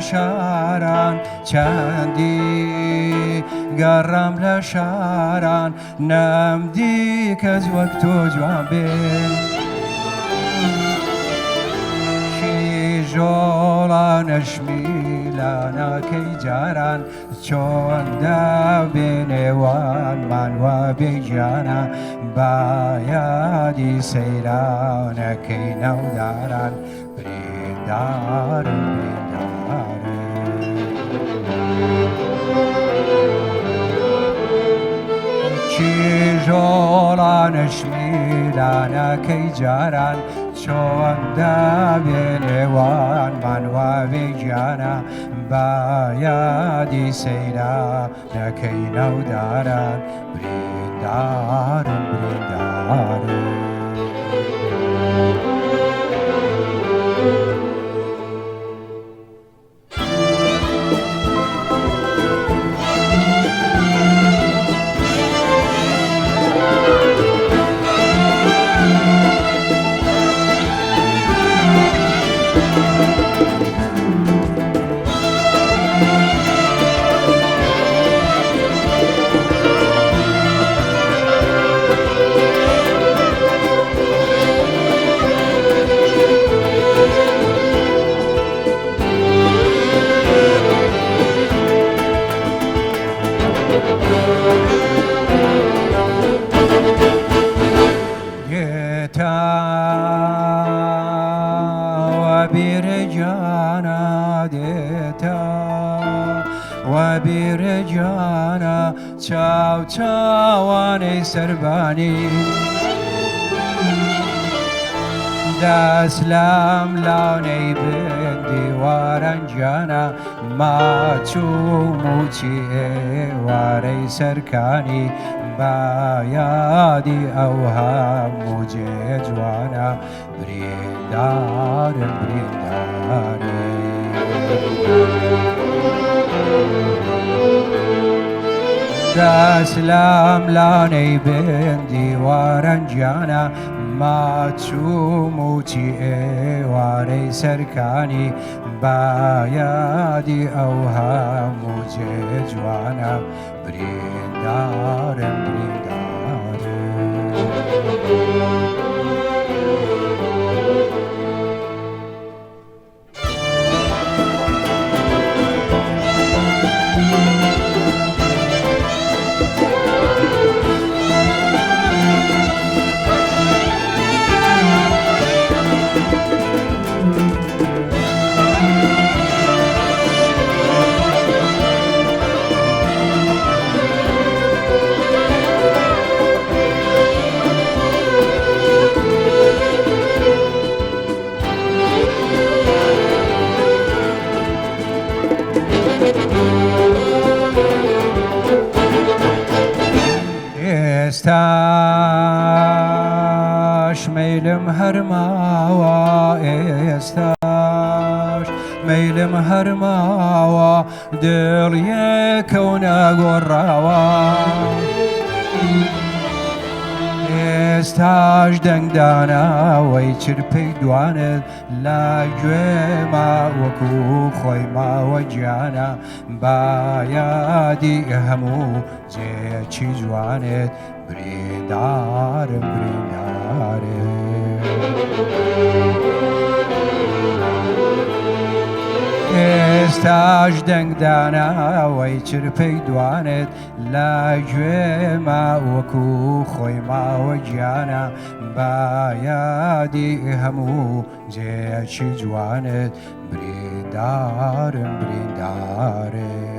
شاران، چەندی گەڕام لە شاران، نەمدی کەس وەک تۆ جوان بێ. کیژۆڵە نەشمیلانەکەی جاران، چۆن دەبێ نێوانمان وا بێ گیانە، با یادی سەیرانەکەی ناوداران، بریندارم بریندارم. کیژۆڵە نەشمیلانەکەی جاران، چۆن دەبێ نێوانمان وا بێ گیانە، با یادی سەیرانەکەی ناوداران، بریندارم بریندارم. دێتەوە بیرجانە، دێتەوە بیرجانە، چاو چاوانەی سەربانی، دەسلام لاونەی بن دیواران گیانە، ماچوو موچی ئێوارەی سەرکانی، با یادی ئەو هەموو جێ جوانە، بریندارم بریندارم. دەسلام لانەی بن دیواران گیانە، ماچوو موچی ئێوارەی سەرکانی، با یادی ئەو هەموو جێ جوانە، بریندارم بریندارم. ئێستاش مەیلم هەرماوە، ئێستاش مەیلم هەرماوە، دڵ یەکەو نەگۆڕاوە. ئێستاش دەنگدانەوەی چرپەی دوانت لە گوێما وەکو خۆی ماوە گیانە، با یادی هەموو جێیەکی جوانت، بریندارم بریندارم. ئێستاش دەنگدانەوەی چرپەی دوانت لە گوێما وەکو خۆی ماوە گیانە، با یادی هەموو جێیەکی جوانت، بریندارم بریندارم.